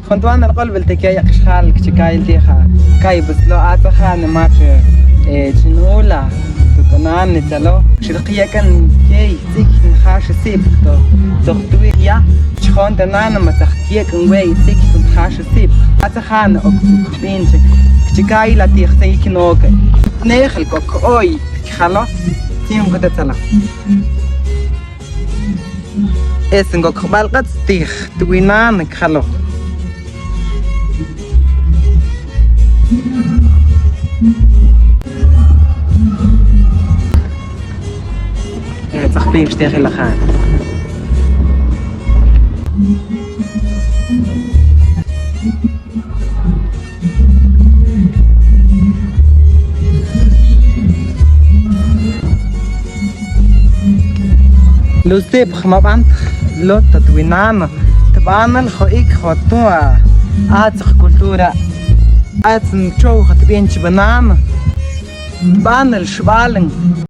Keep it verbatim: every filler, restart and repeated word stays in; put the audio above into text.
Jontwan el q'olbel te kay axjal kchikay ti' ja, kay bslo atxa ja' ne mach, eh, chin ula, tu' k'o naan ne chalo. Xil qyek'an key tz'ik ne jax sip to, to twi' ya, chon te naan ma txaj tyek'an wey tz'ik to jax sip. Atxa ja' ne ok tu' kb'in chi, kchikay la ti' ja' te iknooke. Nejel k'o k'oy kjalo, tiem ko te tzala. Es ngok jb'al k'ats tij twi' naan kjalo. Eh, tzaj pix te jilajan. Luz tib' jmab'an lot ta twi' naan, tb'anal jo' ik jo' tu' a, atx jkultura, atx nchow jatb'in chb'an naan, tb'anal xb'alin.